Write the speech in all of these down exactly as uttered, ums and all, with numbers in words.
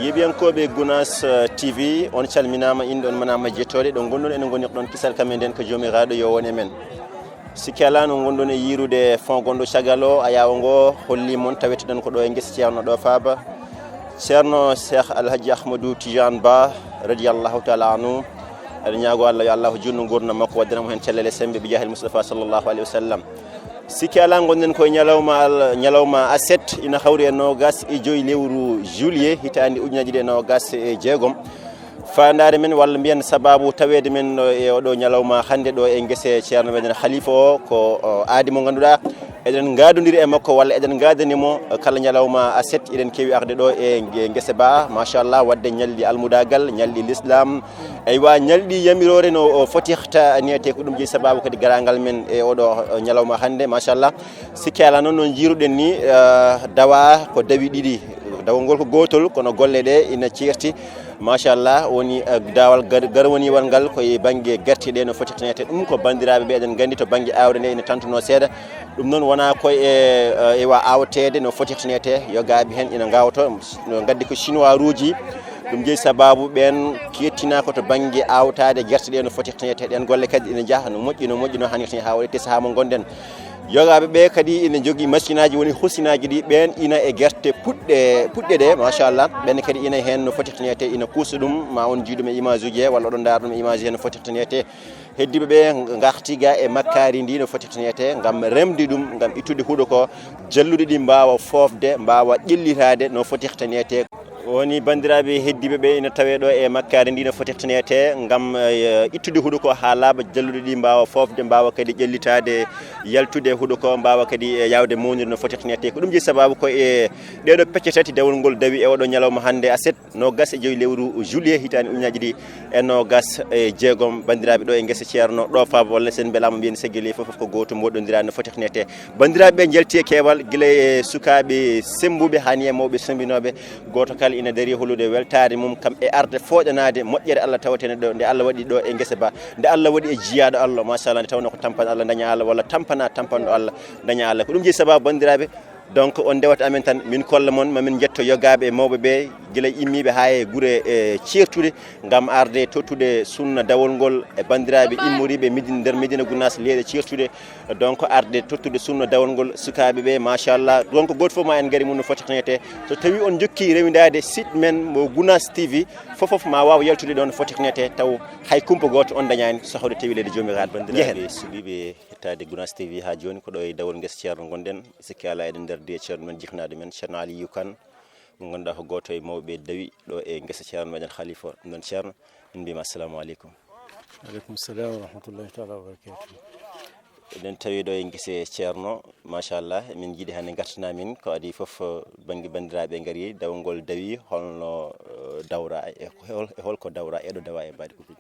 Heɗiyankooɓe Gunaas, eh, T V, on calminaama, innde on manaama, jettooɗe ɗo ngonɗon, ene ngoni ɗon kisal kam e nden ko Joomiraaɗo yo won e men. Sikke alaa no ngonɗon e yiirude fond gonɗo caggal o, ayaawo ngo holli mon, tawete ɗon ko ɗo e ngesa Ceerno ɗo Faaba. Ceerno Cheikh Alhaji Ahmadou Tidiane Ba, radiyallahu taala anhu. Eɗen ñaago Allah yo Allahu juutnu nguurndam makko, waddana mo heen cellal e semmbe, bi jaahil Mustafa sallallahu alayhi wa sallam. Sikke alaa, ngonɗen koye ñalawma al-, ñalawma aset, ina hawri e noogas e joy lewru juillet, hitaande ujunnaji ɗiɗi e noogas e jeegom. Faandaare men, walla mbiyen sababu taweede men ɗo e oɗo ñalawma hannde ɗo e ngese Ceerno meɗen Khalifa o, ko, o, aadi mo ngannduɗaa eɗen ngaadondiri e makko, walla eɗen ngaadani mo kala ñalawma aset, eɗen keewi arde ɗo e nge-, ngese ba, machallah, waɗde ñalɗi almudagal, ñalɗi l'islam, eywa, ñalɗi yamiroore no o fotihta niyete. Ko ɗum jeyi sababu kadi garaangal men e oɗo, o, ñalawma hannde, machallah. Sikke alaa noon, no njiiruɗen ni, eh, dawa ko dawi ɗiɗi. Dawol ngol ko gootol, kono golle ɗe ina ceerti. Machallah, woni, eh, daawal gar-, garwaniwal ngal ko e bannge gerte ɗe no fotihta niyete. Ɗum ko banndiraaɓe ɓe eɗen nganndi to bannge aawre nde ina tantuno seeɗa. Ɗum noon wonaa ko e, eh, ewa awteede no fotihta niyete. Yogaaɓe heen ina ngawto, no ngaddi ko chinois ruuji. Ɗum jeyi sababu ɓeen kettina ko to bannge awtaade gerte ɗe no fotihta niyete. Ɗeen golle kadi ina njaha no moƴƴi, no moƴƴi, no hanirta ni haa waɗi tesa haa mo ngonɗen. Yogaaɓe ɓe kadi ina njogii machine aji, woni husinaaji ɗi, ɓeen ina e gerte puɗɗe, puɗɗe ɗe, machallah. Ɓeen kadi ina heen no fotihta niyete, ina kuusa ɗum, ma on njiiɗum e image uji he, walla oɗon ndaara ɗum e image he no fotihta niyete. Heddiiɓe ɓe ngarti ga e makkaari ndi no fotihta niyete, ngam remde ɗum, ngam ittude huɗo ko, jalluɗe ɗi mbaawa foofde, mbaawa ƴellitaade no fotihta niyete. Woni banndiraaɓe heddiiɓe ɓe ina tawee ɗo e makkaari ndi no fotihta niyete, ngam, eh, ittude huɗo ko haa laaɓa, jalluɗe ɗi mbaawa foofde, mbaawa kadi ƴellitaade, yaltude huɗo ko, mbaawa kadi, eh, yaawde mawnude no fotihta niyete. Ko ɗum jeyi sababu ko e ɗeɗo pecce tati dawol ngol dawi e oɗo ñalawma hannde aset, noogas e joy lewru juillet hitaande ujunnaji ɗiɗi e noogas e jeegom, banndiraaɓe ɗo e ngesa Ceerno ɗo Faaba, walla sen mbelaama mbiyen Segele fof, fof ko gooto, mboɗondiraani no fotihta niyete. Banndiraaɓe ɓe njalti e keewal, gila e sukaaɓe semmbuɓe, haa ni e mawɓe semmbinooɓe, gooto kala ina darii hollude weltaare mum, kam e arde fooɗanaade moƴƴere Allah tawatende ɗo, nde Allah waɗi ɗo e ngesa ba, nde Allah waɗi e jiyaaɗo Allah, machallah, nde tawnoo ko tampan Allah daña Allah, walla tampana tampanɗo Allah daña Allah. Ko ɗum jeyi sababu, banndiraaɓe, donc, on ndewata amen tan, min kolla mon, ma min njetto yogaaɓe e mawɓe ɓe, gila immiiɓe haa e gure, e, ceertuɗe, ngam arde tottude sunna dawol ngol e banndiraaɓe immoriiɓe Medina, nder Medina Gounass, leyɗe ceertuɗe. Donc, arde tottude sunna dawol ngol sukaaɓe ɓe, machallah. Donc, gooto fof ma en ngari mum no fotihta niyete. So tawi on jokki rewindaade site men mo Gounass T V, fof fof ma waaw yaltude ɗon no fotihta niyete, taw hay kumpa gooto on dañaani, so hawde tawi leydi Joomiraaɗo. Njehen. Banndiraaɓe suɓiiɓe hettaade Gounass T V haa jooni, ko ɗo e dawol ngesa Ceerno ngonɗen. Sikke alaa, eɗen nder e Ceerno men, jiknaaɗo men, Ceerno Aliyu Kan. Mo ngannduɗaa ko gooto e mawɓe dawi ɗo e ngesa Ceerno meɗen Khalifa. Ɗum noon, Ceerno, min mbiyima assalamu aleykum. Aleykum salam wa rahmatullahi taala wa barakatuh. Eɗen tawi ɗo e ngese Ceerno, machallah, min njiɗi hannde ngartana min ko adii fof, eh, bannge banndiraaɓe ngari, dawol ngol dawi, holno, eh, dawra e, e hol-, e holko dawra, eɗo dawa e mbaadi ko ɗum?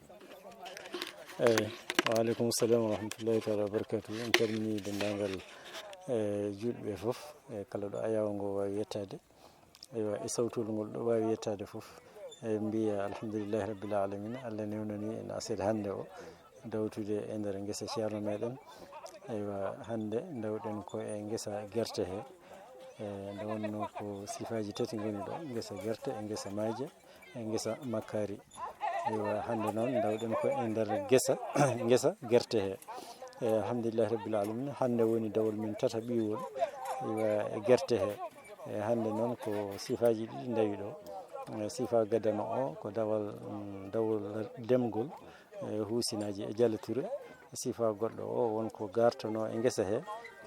Eyi, wa aleykum salam wa rahmatullahi taala wa barakatuh. En calminii denndaangal, eh, juulɓe fof, e kala ɗo ayaawo ngo waawi yettaade. Eywa, e sawtol ngol ɗo waawi yettaade fof, e mbiya alhamdulillahi rabbil alamin, Allah newnani en aset hannde o, dawtude e nder ngesa Ceerno meɗen. Eywa, hannde ndawɗen ko e ngesa gerte he. E, nde wonno ko sifaaji tati ngoni ɗo, ngesa gerte, e ngesa maaje, e ngesa makkaari. Eywa, hannde noon ndawɗen ko e nder ngesa, ngesa gerte he. E, alhamdulillahi rabbil alamin, hannde woni dawol min tataɓiwol, eywa, e gerte he. E, hannde noon ko sifaaji ɗiɗi ndawi ɗo. E, sifa gadano o ko dawal, mm, dawol demgol, e, huusinaaji e Jalla Touré. Sifa goɗɗo o won ko gartano e ngesa he,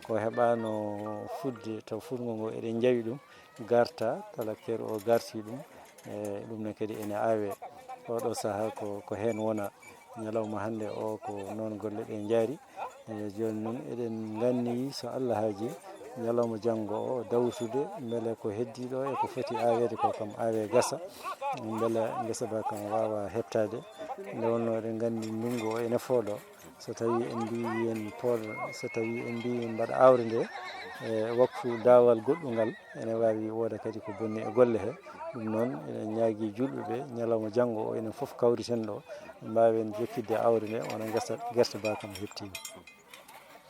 ko heɓano fudde, taw fudngo ngo eɗen njawi ɗum, garta, kala keer o garti ɗum, e, ɗum ne kadi ene aawe. Oɗo saha ko, ko heen wona. Ñalawma hannde o ko noon golle ɗe njaari. E, jooni noon eɗen nganni, so Allah haaji, ñalawma janngo o dawtude, mbele ko heddi ɗo e ko foti aaweede ko kam aawe gasa, mbele ngesa ba kam waawa heɓtaade. Nde wonno eɗen nganndi ndunngu o ene fooɗo. So tawi en mbiyi en pooɗ-, so tawi en mbiyi en mbaɗa aawre nde, e waktu daawal goɗɗungal, ene waawi wooda kadi ko bonni e golle he. Ɗum noon, eɗen ñaagi juulɓe ɓe, ñalawma janngo o, enen fof kawriten ɗo, mbaawen jokkidde aawre nde, wona ngesa gerte ba kam heɓtiima.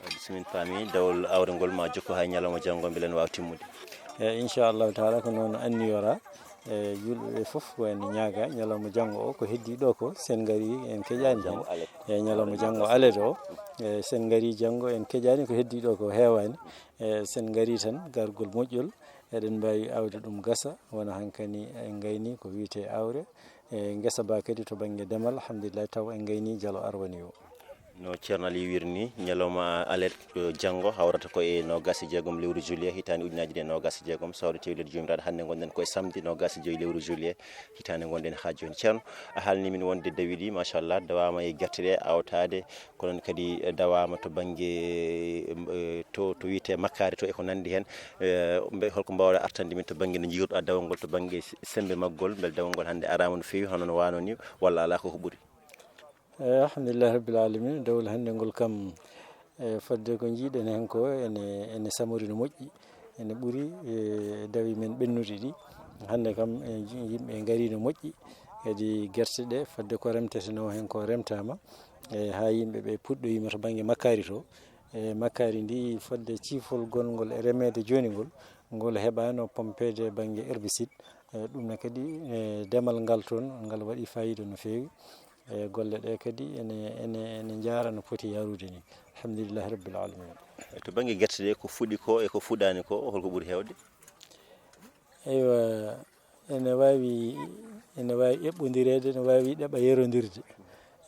Wadde so min paami, dawol aawre ngol ma jokko haa ñalawma janngo, mbele ene waawa timmude. E, inchallahu taala, ko noon anniyora. E, julɓe ɓe fof wayno ñaaga ñalawma janngo o ko heddii ɗo ko, sen ngari en keƴaani heen. E, ñalawma janngo alet o, e, sen ngari janngo en keƴaani ko heddii ɗo ko heewaani. E, sen ngari tan gargol moƴƴol, eɗen mbaawi aawde ɗum gasa, wona hankani en ngayni ko wiyetee aawre. E, ngesa ba kadi to bannge demal, alhamdulillahi, taw en ngayni jalo arwani o. No Ceerno Aliou wiiri ni, ñalawma alet, eh, janngo hawrata ko e noogaas e jeegom lewru juillet hitaande ujunaaji ɗiɗi e noogaas e jeegom, so hawri tewlel joomiraaɗo. Hannde ngonɗen ko e samedi noogaas e joy lewru juillet hitaande ngonɗen haa jooni. Ceerno, a haalni min wonde dawiɗi, machallah, dawaama e gerte ɗe awtaade, kono noon kadi, eh, dawaama to bannge, eh, to, to wiyetee makkaari to e ko nanndi heen. Eh, mbe-, holko mbaawɗa artande min to bannge no njiiruɗa dawol ngol, to bannge se-, semmbe maggol, mbele dawol ngol hannde araama no feewi, hono no waano ni, walla alaa ko ko ɓuri? Eyi, alhamdulillahi rabbil alamin, dawol hannde ngol kam, e, fodde ko njiiɗen heen ko ene, ene samori no moƴƴi, ene ɓuri, e, dawi men ɓennude ɗi. Hannde kam, e, ji-, yimɓe ngari no moƴƴi, kadi gerte ɗe fodde ko remteteno heen ko remtaama, e, haa yimɓe ɓe puɗɗoyiima to bannge makkaari to. E, makkaari ndi fodde ciifol gongol e remeede jooni ngol, ngol heɓaano pompeede bannge herbicide. E, ɗum ne kadi, e, demal ngal toon, ngal waɗi faayiida no feewi. E, golle ɗe kadi ene, ene, ene njaara no poti yaarude ni. Alhamdulillahi rabbil alamin. To bannge gerte ɗe, ko fuɗi ko e ko fuɗaani ko, holko ɓuri heewde? Eywa, ene waawi, ene waawi eɓɓondireede, ene waawi ɗeɓa yerondirde.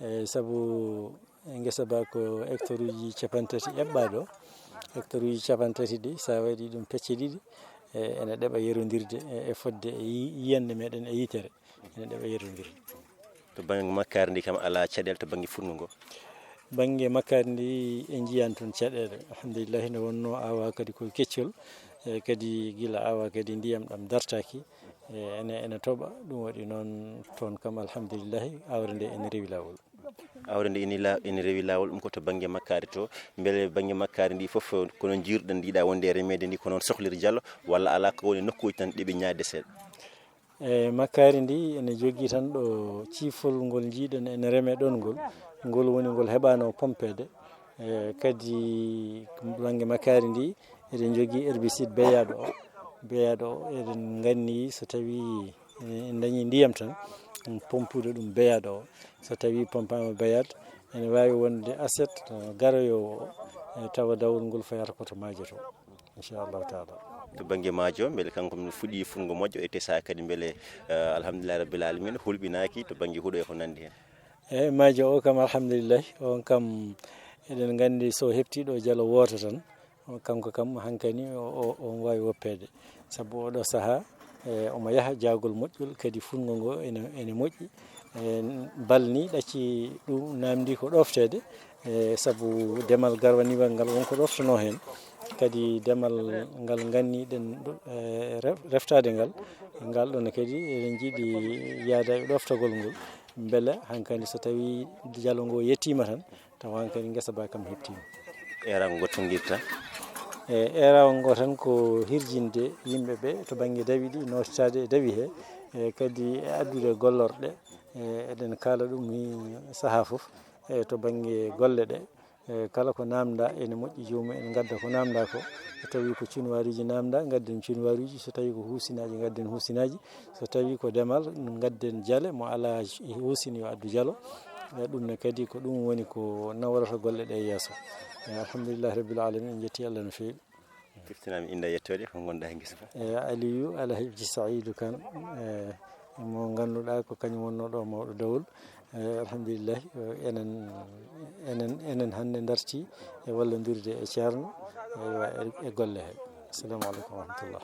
E, sabu e ngesa ba ko hectare uji capanɗe tati eɓɓaaɗo, hectare uji capanɗe tati ɗi, so a waɗi ɗum pecce ɗiɗi, e, ene ɗeɓa yerondirde e, e fodde e yi-, yiyannde meɗen e yitere, ene ɗeɓa yerondirde. To bannge makkaari ndi kam alaa caɗeele to bannge fuɗngo ngo? Bannge makkaari ndi en njiyaani toon caɗeele. Alhamdulillahi, nde wonnoo aawaa kadi ko keccol, e, kadi gila aawaa kadi ndiyam ɗam dartaaki, e, ene, ene toɓa. Ɗum waɗi noon toon kam, alhamdulillahi, aawre nde ene rewi laawol. Aawre nde ene la-, ene rewi laawol, ɗum ko to bannge makkaari to. Mbele bannge makkaari ndi fof, kono njiiruɗen ndiɗa wonde e remeede ndi, ko noon sohliri jalo, walla alaa ko woni nokkuuji tan ɗeɓi ñaayde seeɗa? E makkaari ndi ene jogii tan ɗo ciifol ngol njiiɗen ene remee ɗoon ngol, ngol woni ngol heɓaano pompeede. E, kadi bannge makkaari ndi eɗen njogii herbicide beyaaɗo o. Beyaaɗo o eɗen nganndi so tawii en dañii ndiyam tan, pompude ɗum beyaaɗo o. So tawii pompaama beyaat, ene waawi wonde aset, e, garoyoowo o, e, tawa dawol ngol fayata ko to maajo to. Inchallahu taala. To bannge maajo, mbele kanko ne fuɗi fuɗngo moƴƴo e tesa kadi, mbele, eh, alhamdulillahi rabbil alamin, hulɓinaaki to bannge huɗo e ko nanndi heen? Eyi, maajo o kam, alhamdulillahi, on kam eɗen nganndi so heɓtii ɗo jalo wooto tan, o, kanko kam hankani o, o, on waawi woppeede. Sabu oɗo sahaa, e, omo yaha jaagol moƴƴol, kadi fuɗngo ngo ene, ene moƴƴi. E, bal ni ɗacci ɗum naamndi ko ɗofteede, e, sabu demal garwaniwal ngal wonko ɗoftanoo heen. Kadi demal ngal nganniɗen, e, ref-, reftaade ngal, ngal ɗon kadi eɗen njiɗi yaada e ɗoftagol ngol. Mbele hankadi so tawii jalo ngo yettiima tan, tawa hankadi ngesa ba kam heɓtiima. Eeraango ngo to ngirta? E, eeraango ngo tan ko hirjinde yimɓe ɓe to bannge dawi ɗi, nootitaade e dawi he, e, kadi e addude gollorɗe. E, eɗen kaala ɗum ni sahaa fof, e, to bannge golle ɗe. E, kala ko naamnda ene moƴƴi, joomum en ngadda ko naamnda ko. So tawii ko cunwaaruuji naamnda, ngadden cunwaaruuji. So tawii ko huusinaaji, ngadden huusinaaji. So tawii ko demal, ngadden jale. Mo alaa huusin yo addu jalo. E, ɗum ne kadi ko ɗum woni ko nawrata golle ɗe yeeso. E, alhamdulillahi rabbil alamin, en njetti Allah no feewi. Siftanaama innde e yettoode, ko ngonɗaa he ngesa ba? E, Aliyu Alhaji Saidu Kan, e, mo ngannduɗaa ko kañum wonnoo ɗo mawɗo dawol. E, alhamdulillahi, e, enen, enen, enen hannde darti e wallondirde e Ceerno, eywa, e, e golle he. Assalamu aleykum wa rahmatullah.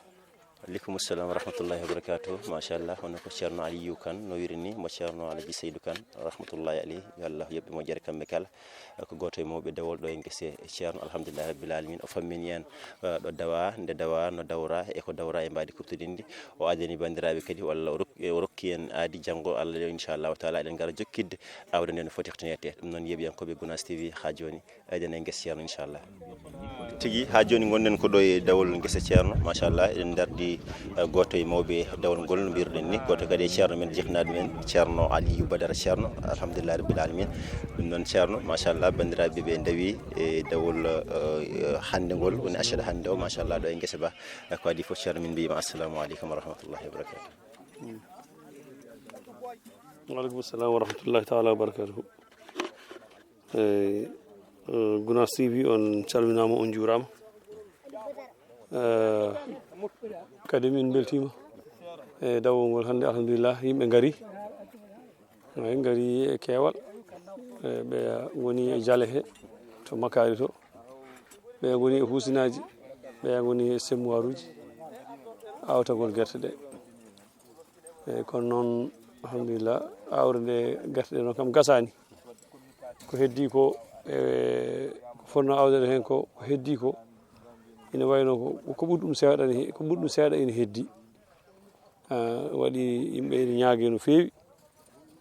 Aleykum salam wa rahmatullahi wa barakatuh. Machallah, hono ko Ceerno Aliyu Kan no wiiri ni, mo Ceerno Alhaji Saidu Kan, rahmatullahi aleyhi. Yo Allah yoɓ ɓe moƴƴere kamɓe kala. Ko gooto e mawɓe dawol ɗo e ngese Ceerno, alhamdulillahi rabbil alamin. O fammini en, eh, ɗo dawa, nde dawa, no dawra, e ko dawra e mbaadi kuɓtodinndi. O addani banndiraaɓe kadi, walla o rok-, o rokki en aadi janngo, Allah yo, inchallahu taala, eɗen ngara jokkitde aawde nde no foti ko to neete. Ɗum noon, yeeɓiyankooɓe Gunaas T V, haa jooni, eɗen e ngese Ceerno, inchallah. Tigi, haa jooni ngonɗen ko ɗo e dawol ngese Ceerno, machallah, eɗen ndardi, eh, gooto e mawɓe dawol ngol, no mbiruɗen ni, gooto kadi e Ceerno men, jiknaaɗo men, Ceerno Aliyu Badara Ceerno, alhamdulillahi rabbil alamin. Ɗum noon, Ceerno, machallah, banndiraaɓe ɓe ndawi e dawol, eh, hannde ngol, woni accude hannde o, machallah, ɗo e ngese ba. Eh, ko adii fof, Ceerno, min mbiyima assalamu aleykum wa rahmatullahi wa barakatuh. Waaleykum salam wa rahmatullahi taala wa barakatuhu. Eyi, eh, Gunaas T V, on calminaama, on njuuraama. Eh, kadi min mbeltiima e dawol ngol hannde, alhamdulillah, yimɓe ngari. Eyi, ngari e keewal. Eh, ɓe ngoni e jale he to Makkaari to. Ɓe ngoni e huusinaaji, ɓe ngoni e semmuwaaruuji, awtagol gerte ɗe. Eyi, kono noon, alhamdulillah, awre nde gerte ɗe noon kam gasaani. Ko heddii ko, e, ko fotnoo awdeede heen ko, ko heddii ko, ina wayi no ko, ko ɓuri ɗum seeɗa ne, ko ɓuri ɗum seeɗa ina heddii. Ah, waɗi yimɓe ina ñaagee no feewi.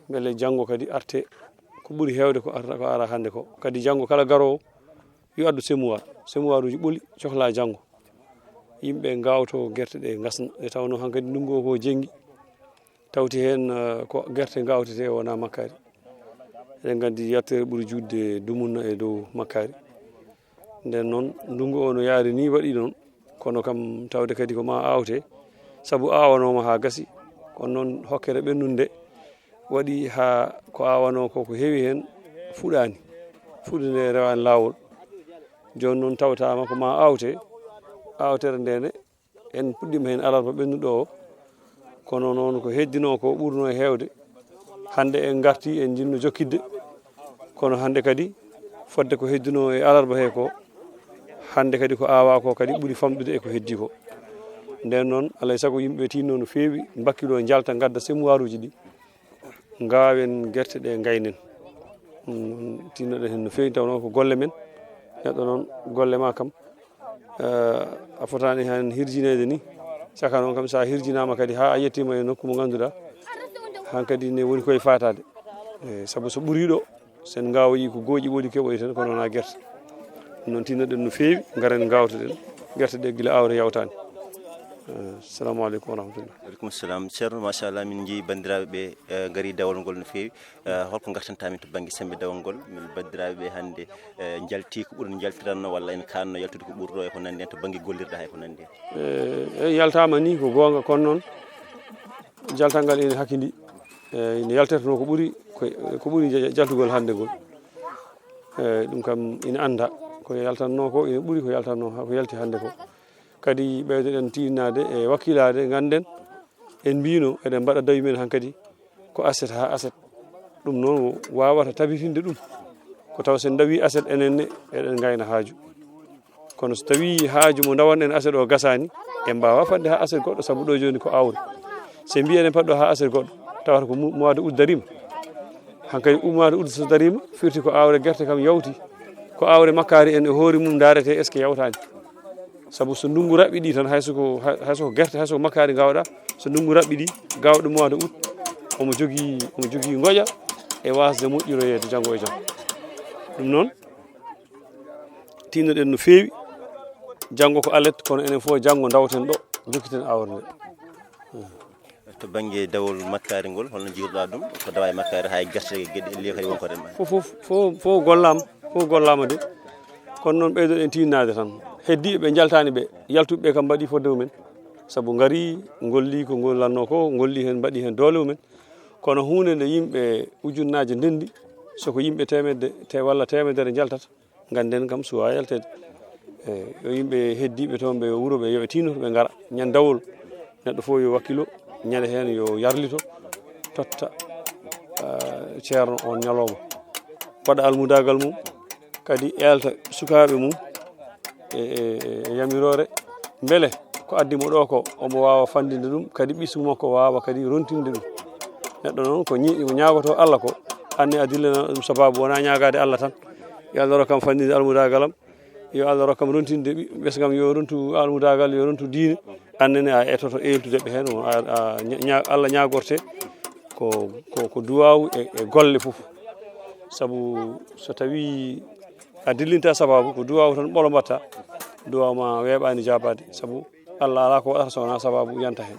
Mbele janngo kadi arte ko ɓuri heewde ko arata, ko ara hannde ko. Kadi janngo kala garoowo yo addu semuwar, semuwaruuji ɓoli cohlaa janngo. Yimɓe ngaawto gerte ɗe ngasna. Nde tawnoo hankadi ndunngu o ko jenngi, tawti heen, eh, ko gerte ngaawtetee wonaa makkaari. Eɗen nganndi yaltere ɓuri juutde dumunna e dow makkaari. Nden noon, ndunngu o no yaari ni waɗi noon, kono kam tawde kadi ko ma aawte, sabu aawanooma haa gasi, kono noon hokkere ɓennunde waɗi haa ko aawanoo ko, ko heewi heen fuɗaani, fuɗi nde rewaani laawol. Jooni noon tawtaama ko ma aawte, aawtere nde ne, en puɗɗiima heen alarba ɓennuɗo o, kono noon ko heddinoo ko ɓurnoo e heewde. Hannde en ngartii, en njiɗno jokkitde, kono hannde kadi fodde ko heddinoo e alarba he ko, hannde kadi ko aawaa ko kadi ɓuri famɗude e ko heddii ko. Nden noon, alaa e sago yimɓe tiinnoo no feewi, mbakkiloo njalta ngadda semuwaaruuji ɗi, ngaawen gerte ɗe ngaynen. Mm, tiinnoɗen heen no feewi, tawnoo ko golle men. Neɗɗo noon, golle ma kam, eh, a fotaani heen hirjineede ni. Saka noon kam, so a hirjinaama kadi haa a yettiima e nokku mo ngannduɗaa, hankadi ne woni koye faataade. Eh, sabu so ɓurii ɗo, so en ngaawoyii ko gooƴi ɓoli keɓoyi tan, kono wonaa gerte. Ɗum noon, tiinnoɗen no feewi, ngaren ngaawtoɗen gerte ɗe gila aawre yawtaani. Eh, assalamu aleykum wa rahmatullah. Waaleykum salam. Ceerno, machallah, min njii banndiraaɓe ɓe, eh, ngarii dawol ngol no feewi. Eh, holko ngartantaa min to bannge semmbe dawol ngol? Min banndiraaɓe ɓe hannde, eh, njaltii ko ɓuri no njaltiranno, walla en kaanno yaltude ko ɓurɗo e ko nanndi heen to bannge gollirɗe haa e ko nanndi heen? Eh, en yaltaama ni ko goonga, kono noon jaltal ngal ina hakkindi. Eh, ina yaltertano ko ɓuri, ko, ko ɓuri ja-, jaltugol hannde ngol. Eh, ɗum kam ina annda ko yaltannoo ko ina ɓuri ko yaltannoo, ko yalti hannde ko. Kadi ɓeydoɗen tiinnaade e wakkilaade, ngannden en mbiino eɗen mbaɗa dawi men hankadi ko aset haa aset. Ɗum noon waawata tabitinde ɗum. Ko taw so en ndawii aset, enen ne eɗen ngayna haaju. Kono so tawii haaju mo ndawanɗen aset o gasaani, en mbaawaa fadde haa aset goɗɗo, sabu ɗo jooni ko aawre. So en mbii eɗen paɗɗo haa aset goɗɗo, tawata ko mu-, mois de août dariima. Hankadi mois de août so dariima, firti ko aawre gerte kam yawti. Ko aawre makkaari en e hoore mum ndaarete, est-ce que yawtaani? Sabu so ndunngu raɓɓiɗii tan, hay so ko, hay, hay so ko gerte, hay so ko makkaari ngaawɗaa, so ndunngu raɓɓiɗii, gaawɗo mois de août, omo jogii, omo jogii ngoƴa e waasde moƴƴiroyeede janngo e jam. Ɗum noon, tiinnoɗen no feewi. Janngo ko alet, kono enen fof janngo ndawten ɗo, njokkiten aawre nde. To bannge dawol makkaari ngol, holno njiiruɗaa ɗum? Ko dawa e makkaari haa e gerte, geɗe ɗe kadi won ko rema? Fof, fof, fof, fof gollaama, fof gollaama de. Kono noon ɓeydoɗen tiinnaade tan. Heddiiɓe ɓe njaltaani ɓe, yaltuɓe ɓe kam mbaɗi fodde mumen. Sabu ngarii, ngollii ko ngollannoo ko, ngollii heen, mbaɗi heen doole mumen. Kono huunde nde yimɓe ujunnaaje ndenndi, so ko yimɓe teemedde te walla teemedere njaltata, ngannden kam suwaa yalteede. Eyi, yo yimɓe heddiiɓe toon ɓe wuro ɓe, yo ɓe tiino, ɓe ngara. Ñande dawol, neɗɗo fof yo wakkilo, ñande heen yo yarlito, totta, ah, ceerno on ñalawma. Waɗa almudaagal mum, kadi eelta sukaaɓe mum e, e, e yamiroore. Mbele ko addi mo ɗo ko, omo waawa fanndinde ɗum, kadi ɓisu makko waawa kadi rontinde ɗum. Neɗɗo noon ko ñi-, ko ñaagotoo Allah ko, aan ne a dillana ɗum sabaabu, wonaa ñaagaade Allah tan. Yo Allah rokku kam fanndinde almudaagal am, yo Allah rokku kam rontinde ɓi-, ɓesngu am, yo rontu almudaagal, yo rontu diine. Aan ne a etoto eeltude ɓe heen, a, a, ña-, ña-, Allah ñaagorte ko, ko, ko duwaawu e, e golle fof. Sabu so tawii a dillinta sabaabu, ko duwaawu tan ɓolo mbaɗta, duwaawu ma weeɓaani jaabaade. Sabu Allah alaa ko waɗata so wonaa sabaabu yanta heen.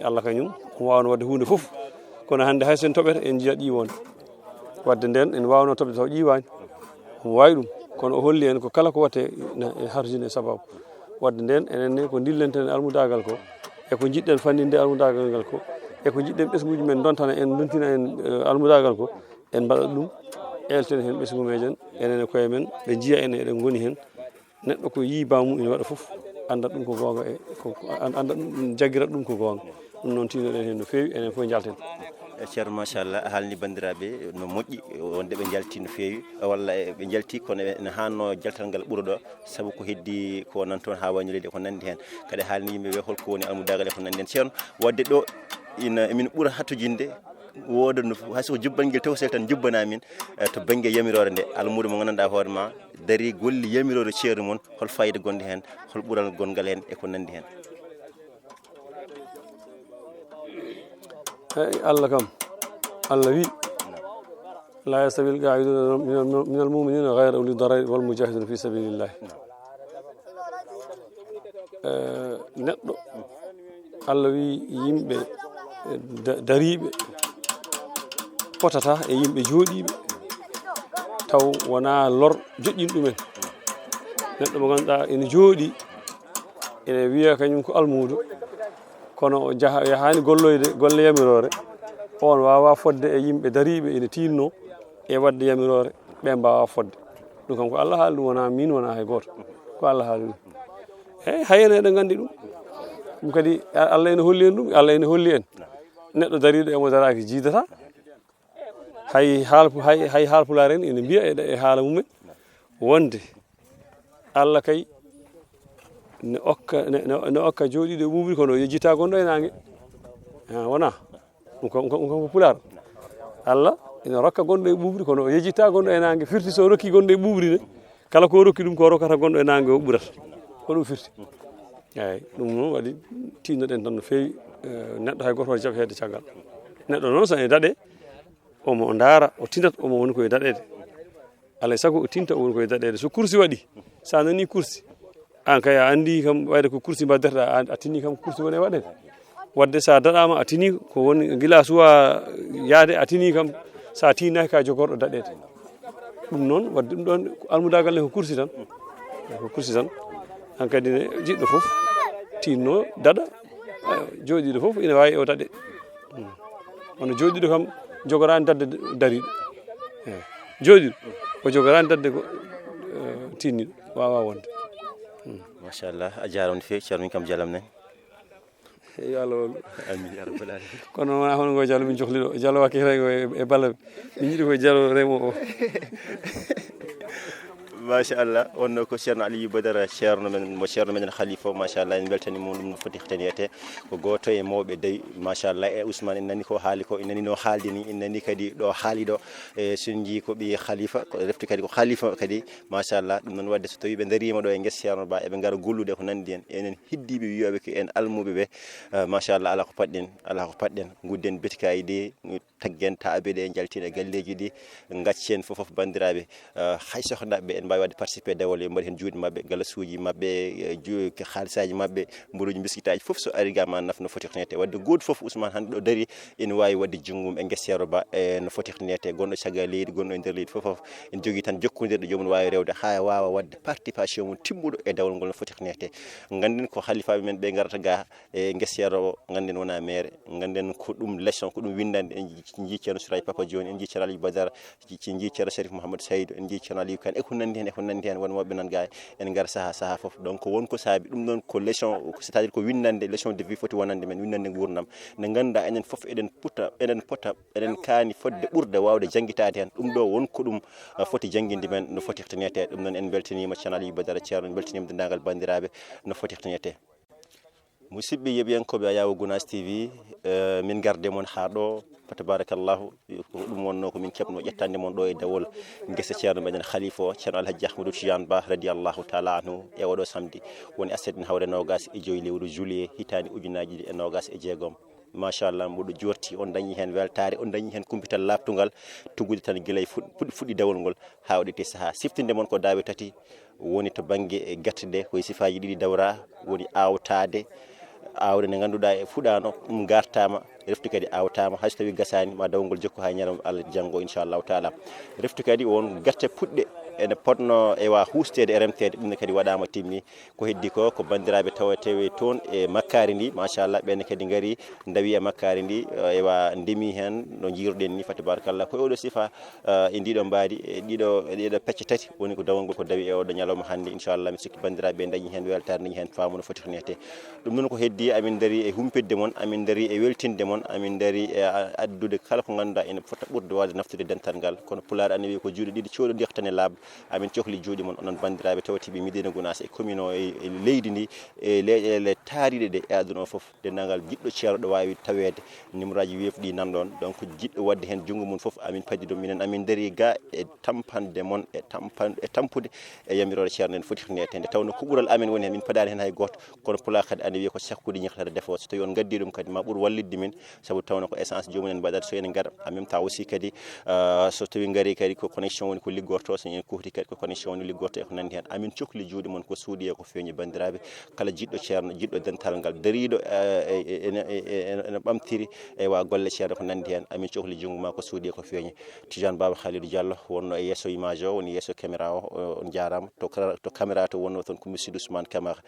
Allah kañum, omo waawno waɗde huunde fof. Kono hannde hay so en toɓete, en njiya ɗi wonde. Waɗde ndeen, en waawnoo toɓde taw ƴiiwaani. Omo waawi ɗum, kono o holli en ko kala ko waɗte ene, ene harjini e sabaabu. Waɗde ndeen, enen ne ko ndillenten almudaagal ko, e ko njiɗɗen fanndinde almudaagal ngal ko, e ko njiɗɗen ɓesnguuji men ndontana en, ndontina en, eh, almudaagal ko, en mbaɗat ɗum, elten heen ɓesngu meeɗen, enen e koye men, ɓe njiya en eɗen ngoni heen. Neɗɗo ko yii baamu ina waɗa fof, anndat ɗum ko goonga e ko, ko, an-, anndat ɗum, jaggirat ɗum ko goonga. Ɗum noon tiinoɗen heen no feewi, enen fof njalten. E Ceerno, machallah, a haalni banndiraaɓe no moƴƴi, wonde ɓe njalti no feewi, walla e ɓe njalti, kono ene haanno jaltal ngal ɓura ɗo, sabu ko heddi ko nan toon haa wayno leydi e ko nanndi heen. Kadi a haalni yimɓe ɓe holko woni almudaagal e ko nanndi heen. Ceerno, waɗde ɗo ina, emin ɓura hattojinde, wooda no, hay so ko jubbangel tawsel tan jubbana min, eh, to bannge yamiroore nde, almuudo mo nganndanɗaa hoore ma, darii golli yamiroore ceerno mon, hol fayida gonɗo heen, hol ɓural gonngal heen e ko nanndi heen. Eyi, Allah kam, Allah wi, "La yastawil qa'iduna minal, minal mu'minina ghayra uli darari wal mujahiduna fi sabilillah." Eh, neɗɗo, Allah wi yimɓe, eh, da-, dariiɓe potata e yimɓe jooɗiiɓe, taw wonaa lor joƴƴin ɗumen. Neɗɗo mo ngannduɗaa ene jooɗii, ene wiya kañum ko almuudo, kono o jaha, yahaani golloyde golle yamiroore, oon waawaa fodde e yimɓe dariiɓe ene tiinnoo e waɗde yamiroore, ɓe mbaawaa fodde. Ɗum kam ko Allah haali ɗum, wonaa miin, wonaa hay gooto. Ko Allah haali ɗum. Eey, hay enen eɗen nganndi ɗum. Ɗum kadi, a-, Allah ene holli en ɗum, Allah ene holli en. Neɗɗo dariiɗo e mo daraaki jiidataa. Hay haal-, hay, hay haalpulaar en ene mbiya e, e haala mumen wonde Allah kay ne okka, ne, ne, ne okka jooɗiiɗo e ɓuuɓri kono o yejjitaa gonɗo e naange. Ah, wonaa? Ɗum kam, ɗum kam, ɗum kam ko pulaar. Allah ina rokka gonɗo e ɓuuɓri kono o yejjitaa gonɗo e naange. Firti so o rokki gonɗo e ɓuuɓri ne, kala ko o rokki ɗum ko o rokkata gonɗo e naange o ɓurata. Ko ɗum firti. Eey, ɗum noon waɗi tiinnoɗen tan no feewi, eh, neɗɗo hay gooto waɗa jaɓ heedde caggal. Neɗɗo noon so ene daɗe, omo ndaara, o tinat, omo woni ko e daɗeede. Alaa e sago o tinta, o woni ko e daɗeede. So kursi waɗi, so a nanii kursi, aan kay a anndi kam, wayde ko kursi mbaɗderɗaa, a, a tinii kam kursi woni e waɗeede. Waɗde so a daɗaama, a tinii ko woni gila suwaa yahde, a tinii kam, so a tiinaaki ka jogorɗo daɗeede. Ɗum noon, waɗde ɗum ɗoon, almudaagal ne ko kursi tan. Ko kursi tan. Hankadi ne, jiɗɗo fof tiinno, daɗa, eh, jooɗiiɗo fof ina waawi o daɗe. Hmm. Kono jooɗiiɗo kam jogoraani daɗde dariiɗo. Eh, jooɗiiɗo o jogoraani daɗde ko, eh, tiinniiɗo, waawaa wonde. Hmm. Machallah, a jaaraama no feewi, Ceerno, min kam jalam nen. Yo Allah wallu. Amin, ya rabbal alamin. Kono wonaa hono ngo Jalo min cohli ɗo. Jalo wakke hitaay ngo e, e balla. Min njiɗi ko Jalo remo o. Machallah, wonno ko Ceerno Aliou Badara, Ceerno men, mo Ceerno meɗen Khalifa o, machallah, en mbeltanii mo ɗum no foti tanirede. Ko gooto e mawɓe dey, machallah, e Ousmane, en nani ko haali ko, en nani no haaldi ni, en nani kadi ɗo haali ɗo. E so en njii ko ɓii Khalifa, ko refti kadi ko Khalifa kadi, machallah, ɗum noon waɗde so tawii ɓe ndariima ɗo e ngesa Ceerno Ba, eɓe ngara gollude ko nanndi en, enen heddiiɓe wiyooɓe ko en almuuɓe ɓe, eh, machallah, alaa ko paɗɗen, alaa ko paɗɗen, ngudden betikaji ɗi, taggen taaɓe ɗe, njaltin e galleeji ɗi, ngaccen fof fof banndiraaɓe, eh, hay so ko naɓɓe en mbaawi waɗde participer dawol, en mbaɗi heen juuɗe maɓɓe, galasuuji maɓɓe, eh, ju-, haalisaaji maɓɓe, mburuuji, biskitaaji fof so ari ga ma naf no foti ko nete. Waɗde gooto fof Ousmane hannde ɗo dari ene waawi waɗde junngo mum e ngesa Ceerno Ba, e no foti ko nete, gonɗo caggal leydi, gonɗo e nder leydi fof fof. Ene jogii tan jokkondirɗe joomum waawi rewde haa waawa waɗde participation mum timmuɗo e dawol ngol no foti ko nete. Ngannden ko halifaaɓe men ɓe ngarata ga e ngesa Ceerno o, ngannden wonaa meere, ngannden ko ɗum leçon, ko ɗum winndande. En njii Ceerno Sourayba Papa Jooni, en njii Ceerno Aliou Badara, ci, ci njii Ceerno Sharif Mouhamadou Saydou, en njii Ceerno Aliou Kane, e ko nanndi heen, e ko nanndi heen, won mawɓe nan ga en ngara sahaa, sahaa fof. Donc, won ko saabi ɗum ɗoon ko leçon, ko c'est-à-dire ko winndande, leçon de vie foti wonande men, winndande nguurndam. Nde ngannduɗaa enen fof eɗen pota, eɗen pota, eɗen kaani fotde ɓurde waawde janngitaade heen. Ɗum ɗo won ko ɗum, ah, foti jannginde men, no foti heɓtanede. Ɗum noon en mbeltaniima Ceerno Aliou Badara Ceerno, en mbeltaniima denndaangal banndiraaɓe, no foti heɓtanede. Musidɓe yeeɓiyankooɓe Ayawo Gunaas T V, eh, min ngarde mon haa ɗo, fa tabarakallahu, ko ɗum wonno ko min keɓno ƴettande mon ɗo e dawol ngesa Ceerno meɗen Khalifa o, Ceerno Alhaji Ahmadou Tidiane Ba, radiyallahu taala anhu, e oɗo samedi. Woni aset ina hawre noogaas e joy lewru juillet, hitaande ujunaaji ɗiɗi e noogaas e jeegom. Machallah, mboɗo jorti on dañi heen weltaare, on dañi heen kumpital laaɓtungal, tuggude tan gila e fuɗ-, fuɗ-, fuɗɗi dawol ngol haa waɗi tee sahaa. Siftinde mon ko daawe tati, woni to bannge e gerte ɗe, ko e sifaaji ɗiɗi dawra, woni aawtaade, aawde nde ngannduɗaa e fuɗaano, ɗum gartaama, refti kadi aawtaama, hay so tawii gasaani, ma dawol ngol jokku haa ñalawma Allah janngo, inchallahu taala. Refti kadi won gerte puɗɗe, ene potno ewa huusteede e remteede, ɗum ne kadi waɗaama timmi. Ko heddi ko, ko banndiraaɓe tawa tawi toon e makkaari ndi, machallah, ɓeen kadi ngari, ndawi e makkaari ndi, ewa ndemi heen, no njiiruɗen ni, fa tabarakallah, ko e oɗo sifa, eh, e ndiɗo mbaadi, e ɗiɗo, e ɗiɗo pecce tati, woni ko dawangol ko dawi e oɗo ñalawma hannde, inchallah, mi sikki banndiraaɓe dañi heen weltaare, dañi heen faamu no foti ko neete. Ɗum noon ko heddi, amin ndari e humpitde mon, amin ndari e weltinde mon, amin ndari e a-, addude kala ko ngannduɗaa ene fota ɓurde waawde naftude dental ngal. Kono Pulaar ene wiyi ko juuɗe ɗiɗi cooɗondirta ne laaɓa. Amin cohli juuɗe mon, onon banndiraaɓe tawtiiɓe Médina Gounass e commune o, e, e leydi ndi, e leyɗeele taariiɗe ɗe e aduna o fof. Denndaangal jiɗɗo Ceerno ɗo waawi taweede, numéroji weef ɗi nan ɗoon. Donc, jiɗɗo waɗde heen junngo mum fof, amin padi ɗum. Minen, amin ndari ga e tampande mon, e tampan-, e tampude e yamiroore Ceerno en foti ko neete. Nde tawnoo ko ɓural amen woni heen, min padaani heen hay gooto, kono Pulaar kadi ene wiya ko sakkude ñiklata defoo. So tawii on ngaddii ɗum kadi, ma ɓur wallitde min, sabu tawnoo ko essence joomum en mbaɗata, so enen ngara. En même temps aussi kadi, ah, so tawii ngarii kadi, ko connexion woni ko liggorto, so en kuuti kadi, ko connexion woni liggorto e ko nanndi heen. Amin cokli juuɗe mon ko suuɗi e ko feeñi, banndiraaɓe. Kala jiɗɗo Ceerno, jiɗɗo dental ngal, dariiɗo, eh, e, e, ene, e, e, ene ɓamtiri, eywa, golle Ceerno ko nanndi heen. Amin cohli junngo ma ko suuɗi e ko feeñi. Tijaan Baaba Khalidou Diallo wonno e yeeso image o, woni yeeso caméra o, o, on njaaraama. To kara-, to caméra to wonno toon ko Monsieur Ousmane Camara,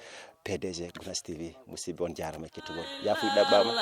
P D G Gounass T V. Musidɓe, on njaaraama e kettugol. Yaafuya ɗaɓɓaama.